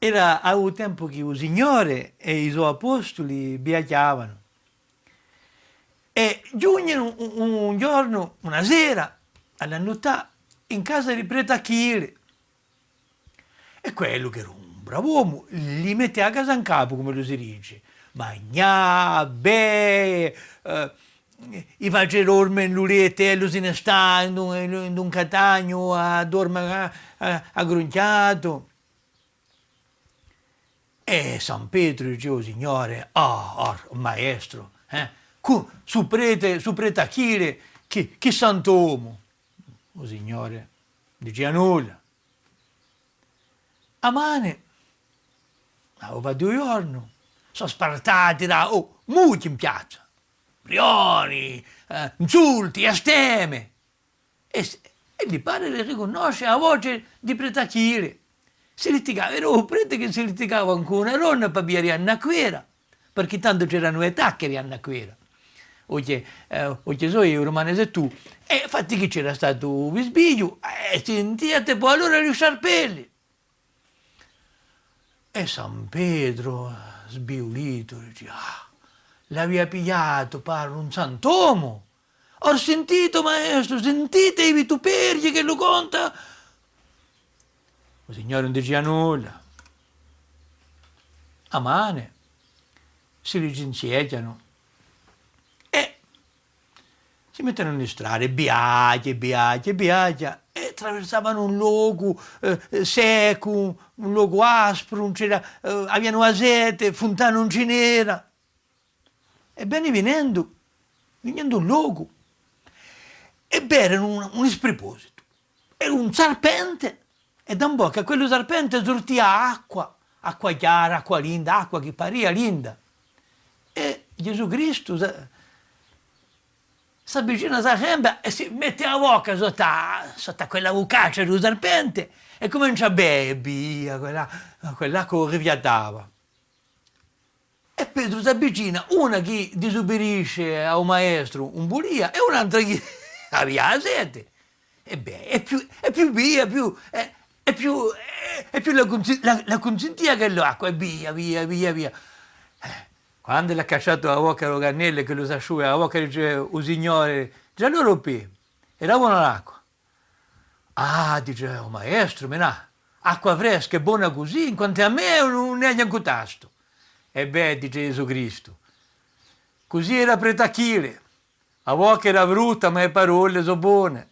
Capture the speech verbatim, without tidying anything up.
Era à u tempu chì u Signore è i so apostuli viaghjavanu. È ghjunghjenu un, un ghjornu, una sera, à l'annuttà, in casa di prete Achille. È quellu, chì era un bravu omu, li mette a casa in capu, cum'ellu si dice. Magnà, bè, eh, i face dorme in lu lettu, ellu si ne stà in un, in un catagnu à dorme a-, a-, aggrunchjatu. È San Petru dice: "O Signore, ah, ah, maestru, eh, cù, su prete, su prete Achille, chì, chì sant'omu." U Signore dice nulla. A mane, à u fà di u ghjornu, sò spartati da, oh, mughji in piazza, brioni, eh, insulti, asteme. È s-, è li pare di ricunnosce a voce di prete Achille. Si litigava, era u prete chì si litigava cù una donna per via di a naquera, perchè tandu c'eranu e tacche di a naquera. Oghje, eh, oghje sò eiu, dumane sì tù. È fatti chì c'era statu u bisbigliu, eh, sintiate po allora li sciarpelli. È San Petru, sbiulitu, dice: "Ah, l'avia pigliatu par un sant'omu! Or sintite, maestru, sintite i vituperii ch'ellu conta!" U Signore ùn dicia nulla. A mane si licenziechjanu è si mettenu in strada, è viaghja, è viaghja, è viaghja, è traversavanu un locu, eh, seccu, un locu aspru, ùn c'era, eh, avianu a sete, funtana ùn ci n'era. È bè, vinendu, vinendu un locu, è vede un, un spripositu. Era un sarpente, è da in bocca à quellu sarpente surtia acqua, acqua chjara, acqua linda, acqua chì paria linda. È Ghjesù Cristu s-, s'avvicina à sta ghjemba è si mette a bocca sottu à, sottu à quella buccaccia di u sarpente è cumencia à bè-, bè-, bè-, quella, quell'acqua chì rifiatava. È Petru s'avvicina, una chì disubbidisce à u maestru ùn vulia, è un'altra chì avia a sete. È bè, è più, è più bia, più, è, è più, è, è più la cunsi-, la, la cunsintia ch'ella l'acqua, è via, via, via, via. Eh, quand'ella hà cacciatu a bocca da u cannellu è ch'ellu s'asciuga a bocca, dice u Signore: "Ghjuvan Pè, era bona l'acqua?" "Ah", dice, "o maestru, menà, acqua fresca è bona cusì, in quant'è à mè, ùn, ùn ne aghju ancu tastu." "È bè", dice Ghjesù Cristu, "cusì era prete Achille, a bocca era brutta, ma e parolle sò bone."